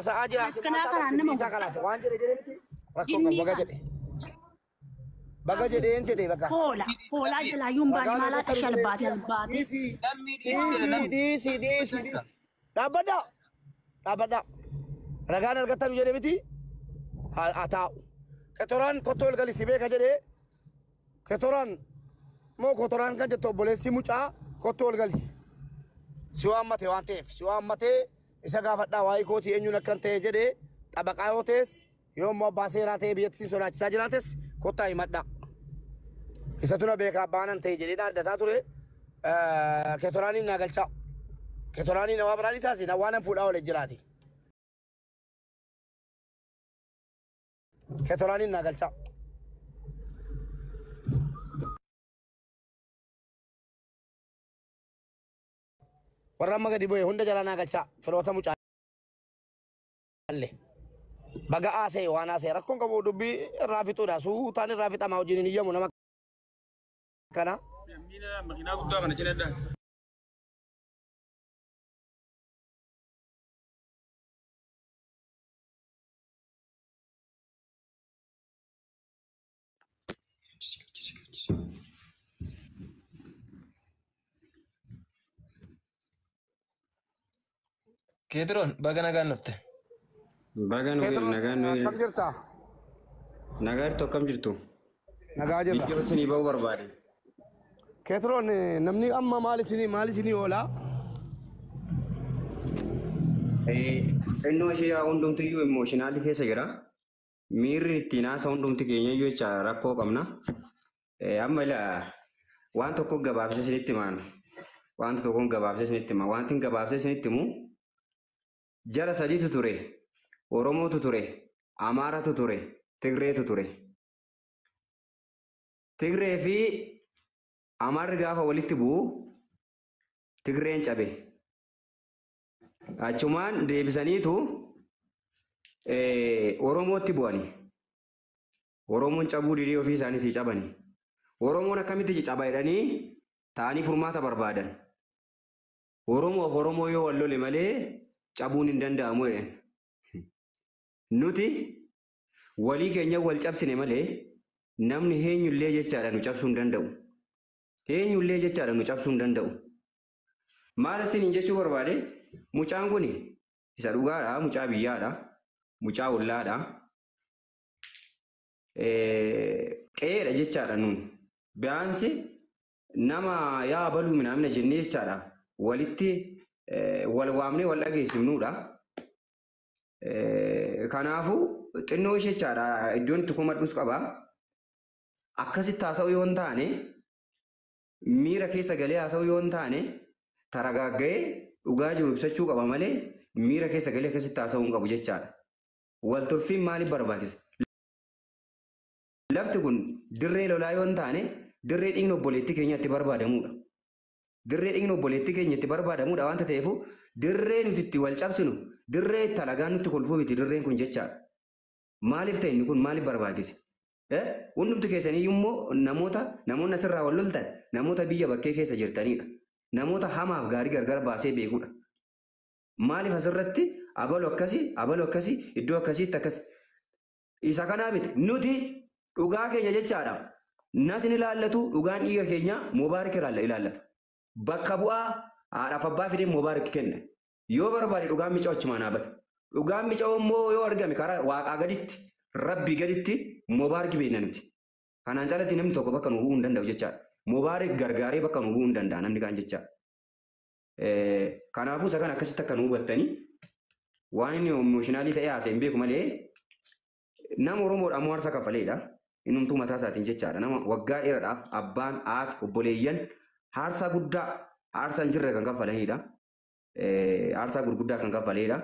Sa'aa jiraate Akkanaa kanaan nama isaa kalaase waan jedhe jedhe miti rakkoon qabu Jinnii baga kana. jedhe. Baga jedheen jedhe baga. Hoola hoolaa jalaa yuun baane maalaa dhasha albaate albaate. Dhiisii Lammii dhiisii jedha dhiisii lammii. dhiisii dhiisii. Dhaabbadhaa dhaabbadhaa. Ragaan argattan jedhe miti haa taa'u. Ketoraan kottoo ol gali si beeka jedhee ketoraan moo kotoraan kan jettu obboleessi mucaa kottoo ol gali. Si waammate waan ta'eef si waammatee isa gaafadhaa waa'ee kootii eenyuun akkan ta'e jedhee xabaqaa yoo ta'es yoo immoo abbaa seeraa ta'e biyyatti siin sodaachisaa jiraates kottaa himadhaa. Isa tuna beekaa abbaanan ta'e jedhee dhaaddataa ture ketoraaniin naa galchaa. Ketoraaniin nama biraan isaas na waan fuudhaa oole jiraati. Ketoraaniin naa galchaa. Warra amma gadi bu'e hunda jalaa naa galchaa firoota mucaallee. Baga haasa'e waan haasa'e rakkoon qabu dubbii irraa fixuudha suutaan irraa fixamaa wajjin hin iyyamu nama kana. Makiinaa guddaa kana cinadha. Keetiroon baga nagaan dhufte. Baga nu Keetiroon nagaan nu akkam jirta? Nagaa jirtu akkam jirtu? Nagaa jirra. Biyya isinii ba'uu barbaade. Keetiroon namni amma maal isinii maal isinii oolaa? Xinnoo ishee yaa hundumtiyyuu imooshinaali keessa jira. Miirri ittiin haasa hundumti keenya iyyuu jecha rakkoo qabna. Amma ilaa waan tokko gabaabsee isinitti himaan. Waan tokko gabaabsee isinitti hima. Wanti gabaabsee isinitti himu jara sadiitu ture. Oromootu ture. Amaaratu ture. Tigreetu ture. Tigree fi Amaarri gaafa walitti bu'u Tigreen cabe. Achumaan deebisaniitu Oromootti bu'ani. Oromoon cabuu didee ofii isaaniitii cabani. Oromoon akkamitti caba jedhanii taa'anii furmaata barbaadan. Oromoof Oromoo yoo wal lole malee cabuun hin danda'amu jedhan. Nuti walii keenya wal cabsine malee namni eenyullee jechaadha nu cabsuu hin danda'u. Eenyullee jechaadha nu cabsuu hin danda'u. Maal isiniin jechuu barbaade mucaan kun isa dhugaadha, mucaa biyyaadha, mucaa ollaadha. Qe'eedha jechaadha nuun. Biyaansi nama yaa baluu minaamina jennee jechaadha. Walitti wal waamnee wal dhageessifnuudha. Kanaafuu xinnoo ishee jechaadha iddoon itti komadhus qaba. Akkasitti haasa'u yoo hin taane miira keessa galee haasa'u yoo hin taane taragaagga'ee dhugaa jiru ibsachuu qaba malee miira keessa galee akkasitti haasa'uu hin qabu jechaadha. Waltoffiin maaliif barbaachisa? Lafti kun dirree lolaa yoo hin taane dirree dhiigni obboleettii keenya itti barbaadamudha. Dirree dhiigni obboleettii keenya itti barbaadamudha waanta ta'eef dirree nuti itti wal cabsinu dirree itti alagaan nutti kolfuu miti dirreen kun jechaadha. Maaliif ta'e inni kun maaliif barbaachise? Hundumti keessanii immoo namoonni asirraa wal loltan namoota biyya bakkee keessa jirtanidha. Namoota hamaaf gaarii gargar baasee beekudha. Maaliif asirratti abalu akkasii abalu akkasii iddoo akkasiitti akkas isa kanaa miti nuti dhugaa keenya jechaadha. Nas ni ilaallatu dhugaan dhiiga keenya Mubaarik ilaallata. Bakka bu'aa haadhaaf abbaa fidee Mubaarik kenna. Yoo barbaade dhugaan micaa achumaan dhaabata. Dhugaan micaa immoo yoo argame karaa waaqaa gaditti rabbii gaditti Mubaarik beekna nuti. Kanaan caalatti namni tokko bakka nu bu'uu hin danda'u jechaadha. Mubaarik gargaaree bakka nu bu'uu hin danda'a namni kaan jechaadha. Kanaafuu isa kana akkasitti akka nu hubattanii waan inni imooshinaalii ta'e haasa'e hin beeku malee nama Oromoodhaan moo aarsaa kaffaleedha. Innumtuu mataa isaatiin jechaadha. Nama waggaa dheeraadhaaf abbaan, haati, obboleeyyan aarsaa guddaa aarsaa hin jirre kan kaffalanidha. Aarsaa gurguddaa kan kaffaleedha.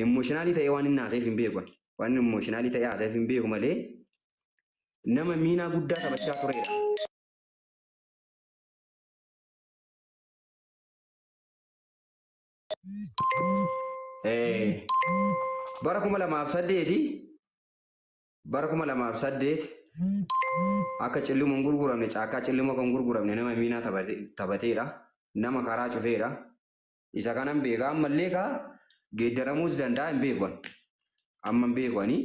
Imooshinaalii ta'ee waan inni haasa'eef hin beeku. Waan inni imooshinaalii ta'ee haasa'eef hin beeku malee nama miinaa guddaa taphachaa turedha. Bara 2008 bara 2008 akka cillimoo hin gurguramne caakkaa cillimoo kan gurguramne nama miinaa taphateedha. Nama karaa cufeedha. Isa kanan beekaa ammallee kaa Geeddaramuus danda'a hin beeku. Amma hin beeku ani.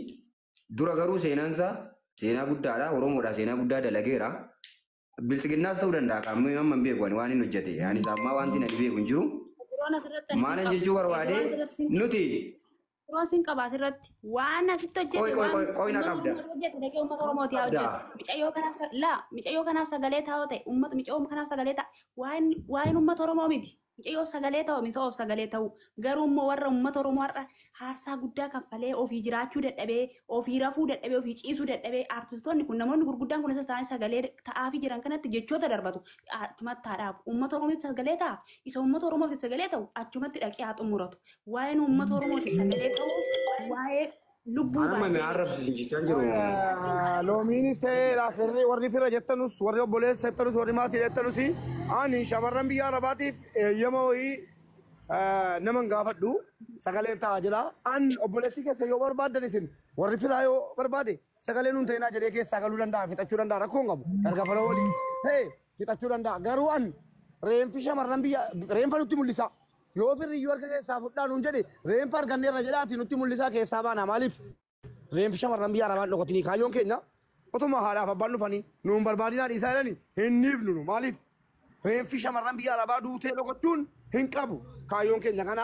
Dura garuu seenaan isaa seenaa guddaadha. Oromoodha seenaa guddaa dalageera. Biltsiginnaas ta'uu danda'a qaamni amma hin beeku ani waan inni hojjete. Anis ammaa wanti ani beeku hin jiru. Maalan jechuu barbaade nuti Yeroon sin qaba asirratti waan asitti hojjete Qoy, qoy, qoy, qoy na waan qabda. uummata hojjete dhaqee uummata Oromooti haa Qabda. hojjetu. Micayyoo kanaaf laa micayyoo kanaaf sagalee taa'oo ta'e uummata micayyoo kanaaf sagalee ta'a waan waa'een uummata Oromoo miti. Micayyoo sagalee ta'u miti of sagalee ta'u garuu immoo warra uummata Oromoo har'a aarsaa guddaa kaffalee ofii jiraachuu dadhabee ofii rafuu dadhabee ofii ciisuu dadhabee aartistoonni kun namoonni gurguddaan kun isa ta'anii sagalee ta'aafii jiran kanatti jechoota darbatu achumatti haa dhaabu. Uummata Oromootiif sagalee ta'a isa uummata Oromootiif sagalee ta'u achumatti dhaqee haa xumuratu. Waa'een uummata Oromootiif sagalee ta'u waa'ee lubbuu Anuma baasee mi arrabsiisu jechaa jiru. Loomiinis ta'ee laafirri warri fira jettanus warri obboleessa jettanus warri maatii jettanus ani shamarran biyya arabaatiif eeyyama wayii nama hin gaafadhu sagaleen taa'aa jira. An obboleettii keessa yoo barbaaddan isin warri firaa yoo barbaade sagalee nuun ta'inaa jedhee keessaa galuu danda'a fixachuu danda'a rakkoo hin qabu. Erga fira waliin ta'e fixachuu danda'a. Garuu an reenfi shamarran biyya reenfa nutti mul'isa. Yoo firri iyyuu harka keessaa fudhaa nuun jedhe reenfa arganneerra jedhaati nutti mul'isaa keessaa baana maaliif? Reenfi shamarran biyya arabaan dhokatanii kaayyoon keenya otuma haadhaaf abbaan dhufanii nuun barbaadinaa dhiisaa jedhanii hin dhiifnu nu maaliif reenfi shamarran biyya arabaa duutee dhokachuun hin qabu kaayyoon keenya kana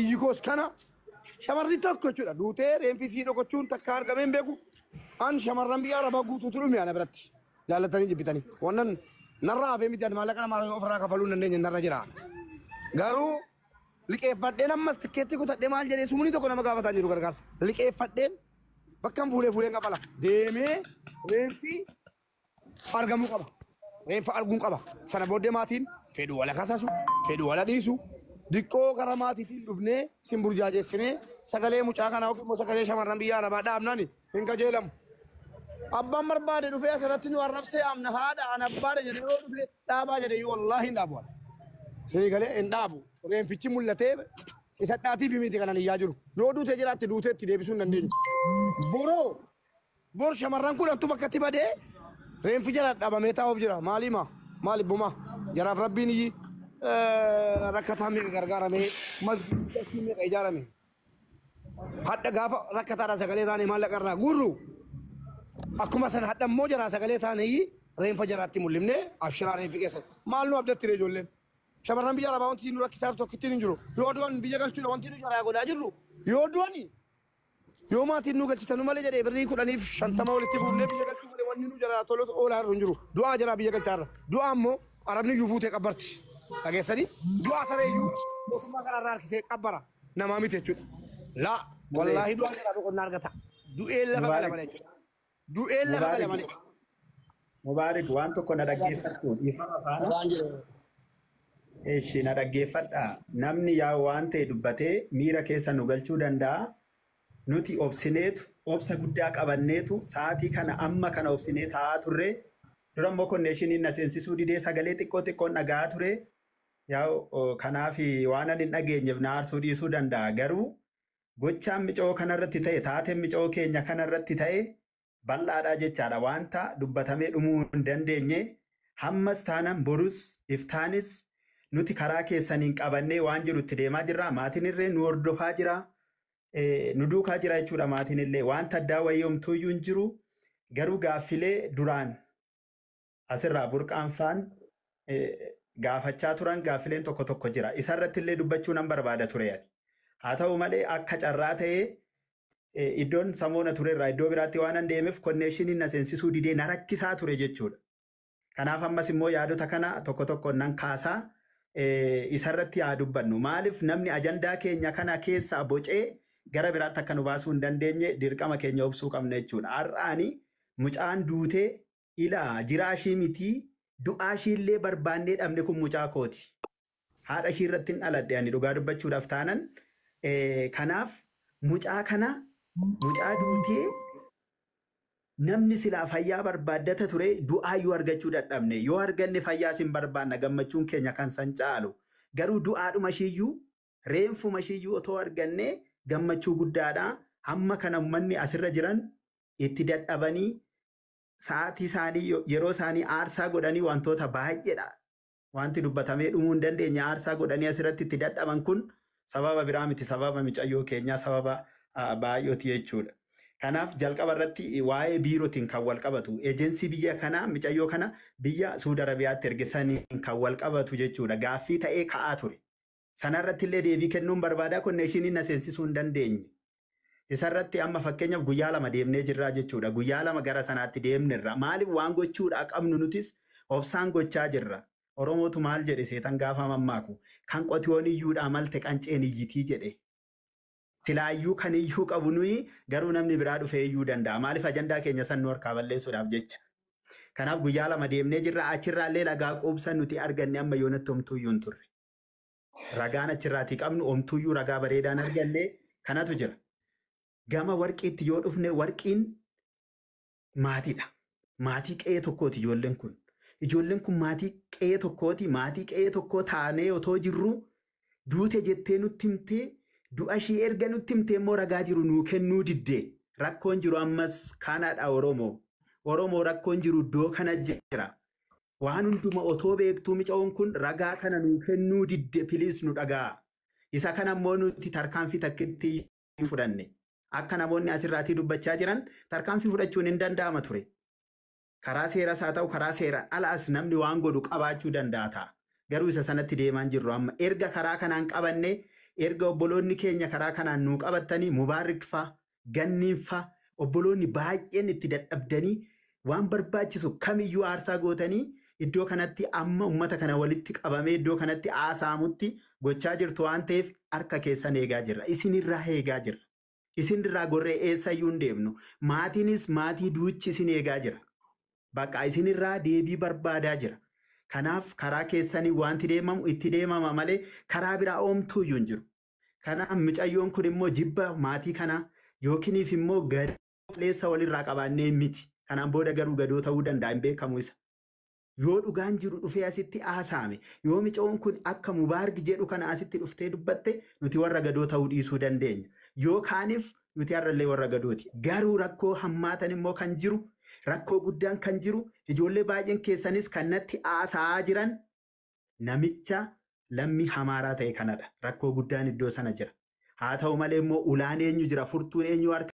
iyyi koos kana shamarri tokko jechuudha duutee reenfi sii dhokachuun takka argamee hin beeku an shamarran biyya arabaa guutuutu dhume ana biratti jaallatanii jibbitanii wannan narraa hafee miti ani maallaqa namaa ofirraa kafaluu hin dandeenye narra jira garuu liqeeffadheen ammas tikkeetti kutadhee maal jedhee sumni tokko nama gaafataa jiru gargaarsa liqeeffadheen bakka fuulee fuuleen qaba deemee reenfi argamuu qaba. Reenfa arguun qaba. Sana booddee maatiin fedhu wala kasasu, fedhu wala dhiisu. Diqqoo gara maatiitiin dhufnee sin burjaajessinee sagalee mucaa kanaa yookiin immoo sagalee shamarran biyya arabaa dhaabnaan hin qajeelamu. Abbaan barbaade dhufee asirratti nu arrabsee amna haadha an abbaadha jedhee yoo dhufee dhaabaa jedhee wallaahi hin dhaabu. Isinii galee hin dhaabu. Reenfichi mul'atee isa dhaatiif miti kanan iyyaa jiru. Yoo duutee jiraatte duutee itti deebisuu hin dandeenyu. Boroo bor shamarran kudhantu bakka itti badee reenfi jara dhabamee taa'uuf jira. Maaliima? Maali bumaa? Jaraaf rabbiin iyyi rakkataa meeqa gargaaramee masgiidii meeqa ijaarame. Hadha gaafa rakkataadha sagalee taane maallaqa irraa guurru akkuma sana hadha immoo jaraa sagalee taane iyyi reenfa jaraatti mul'ifnee abshiraa reenfi keessa. Maal nu abdatti ijoolleen? Shamarran biyya arabaa wanti nu rakkisaa jiru tokkittiin hin jiru. Yoo du'an biyya galchuudha wanti nu jaraa godhaa jirru. Yoo du'ani yoo maatiin nu galchitan malee jedhee birrii 10 fi 50 walitti buufnee biyya galchuu malee wanni nu jaraa tolu oolaa irra hin jiru. Du'aa jaraa biyya galchaa irra. Du'aa immoo arabni iyyuu fuutee qabbarti. Dhageessanii du'aa saree iyyuu mootummaa karaarraa harkisee qabbara namaa miti jechuudha. Laa wallaahi du'aa jaraa boqonnaa argata. Du'een lafa gala malee jechuudha. Du'een lafa gala malee. Mubaarik waan tokko na dhaggeeffattu dhiifama faana. Waan jedhu. Eshi na dhaggeeffadha. Namni yaa waan ta'e dubbatee miira keessa nu galchuu danda'a. Nuti obsineetu obsa guddaa qabanneetu sa'aatii kana amma kana obsinee taa'aa turre. Dura immoo connectioniin na seensisuu didee sagalee xiqqoo xiqqoon dhaga'aa ture. Yaa kanaaf waan ani hin dhageenyeef na aarsuu dhiisuu danda'a. Garuu gochaan micoo kanarratti ta'e taateen micoo keenya kanarratti ta'e bal'aadhaa jechaadha. Wanta dubbatamee dhumuu hin dandeenye hammas taanaan borus iftaanis nuti karaa keessaniin qabannee waan jiru itti deemaa jirra. Maatiin illee nu hordofaa jira. Nu duukaa jira jechuudha maatiin illee. Wanta addaa wayyoomtuuyyuu hin jiru. Garuu gaaffilee duraan asirraa burqaan faan gaafachaa turan gaaffileen tokko tokko jira. Isarratti illee dubbachuu nan barbaada ture. Haa ta'u malee akka carraa ta'ee iddoon samoona turerraa iddoo biraatti waan an deemeef connectioniin na seensisuu didee na rakkisaa ture jechuudha. Kanaaf ammas immoo yaadota kana tokko tokko nan kaasaa isarratti haa dubbannu. Maaliif namni ajandaa keenya kana keessaa bocee gara biraatti akka nu baasuu hin dandeenye dirqama keenya obsuu qabna jechuudha. Har'aani mucaan duutee ilaa jiraa ishii mitii du'aa ishii illee barbaannee dhabne kun mucaa kooti. Haadha ishii irratti hin dhaladhe ani dhugaa dubbachuudhaaf taanan. Kanaaf mucaa kana mucaa duutee namni silaa fayyaa barbaaddata ture du'aayyuu argachuu dadhabne yoo arganne fayyaa sin barbaanna gammachuun keenya kan san caalu garuu du'aadhuma ishiiyyuu reenfuma ishiiyyuu otoo arganne gammachuu guddaadha. Hamma kana uummanni asirra jiran itti dadhabanii sa'aatii isaanii yeroo isaanii aarsaa godhanii wantoota baay'eedha. Wanti dubbatamee dhumuu hin dandeenye aarsaa godhanii asirratti itti dadhaban kun Sababa biraa miti, sababa micayyoo keenyaa, sababa baay'ooti jechuudha. Kanaaf jalqaba irratti waa'ee biirootiin kan wal qabatu ejensii biyya kanaa micayyoo kana biyya Suudi Arabiyaatti ergisaniin kan wal qabatu jechuudha. Gaaffii ta'ee ka'aa ture. Sanarratti illee deebii kennuun barbaadaa konneeshinii na seensisuu hin dandeenye. Isarratti amma fakkeenyaaf guyyaa 2 deemnee jirraa jechuudha. Guyyaa 2 gara sanaatti deemnerra. Maaliif waan gochuudha qabnu nutis obsaan gochaa jirra. Oromootu maal jedhe seetan gaafa mammaaku kan qotiyoon iyyuudhaa malte qanceen iyyitii jedhe. Tilaayyuu kan iyyuu qabu nuyi garuu namni biraa dhufee iyyuu danda'a. Maaliif ajandaa keenya san nu harkaa balleessuudhaaf jecha. Kanaaf guyyaa 2 deemnee jirra. Achirraallee ragaa quubsa nuti arganne amma yoonatti homtuuyyuu hin turre. Ragaan achirraatii qabnu homtuuyyuu ragaa bareedaan arganne kanatu jira. Gama warqiitti yoo dhufne warqiin maatiidha. Maatii qe'ee tokkooti ijoolleen kun. Ijoolleen kun maatii qe'ee tokkooti. Maatii qe'ee tokkoo taanee otoo jirru duute jettee nutti himtee du'a ishii erga nutti himtee immoo ragaa jiru nuu kennuu diddee. Rakkoon jiru ammas kanadha Oromoo. Oromoo rakkoon jiru iddoo kana jira. Waan hunduma otoo beektuu micaa'oon kun ragaa kana nuu kennuu didde piliis nu dhagaa. Isa kana immoo nuti tarkaanfii takkitti fudhanne. Akka namoonni asirraatii dubbachaa jiran tarkaanfii fudhachuun hin danda'ama ture. Karaa seeras haa ta'u karaa seeraan alaas namni waan godhu qabaachuu danda'a ta'a. Garuu isa sanatti deemaan jirru amma erga karaa kanaan qabanne erga obboloonni keenya karaa kanaan nuu qabattanii Mubaarik fa'a Ganniin fa'a obboloonni baay'een itti dadhabdanii waan barbaachisu kamiyyuu aarsaa gootanii iddoo kanatti amma uummata kana walitti qabamee iddoo kanatti haasa'amutti gochaa jirtu waan ta'eef harka keessan eegaa jirra. Isinirraa eegaa jirra. Isinirraa gorree eessayyuu hin deemnu. Maatiinis maatii duuchi isin eegaa jira. Bakka isinirraa deebii barbaadaa jira. Kanaaf karaa keessanii wanti deemamu itti deemama malee karaa biraa oomtuuyyuu hin jiru. Kanaaf micayyoon kun immoo jibba maatii kanaa yookiiniif immoo galeessa walirraa qabaannee miti. Kanaan booda garuu gadoo ta'uu danda'a hin beekamu isa. Yoo dhugaan jiru dhufee asitti haasa'ame yoo micaa'oon kun akka Mubaarik jedhu kana asitti dhuftee dubbatte nuti warra gadoo ta'uu dhiisuu dandeenya. Yoo kaaniif nuti har'allee warra gadooti. Garuu rakkoo hammaatan immoo kan jiru rakkoo guddaan kan jiru ijoollee baay'een keessanis kan natti haasa'aa jiran namicha lammii hamaaraa ta'e kanadha. Rakkoo guddaan iddoo sana jira. Haa ta'u malee immoo ulaan eenyu jira furtuun eenyu harka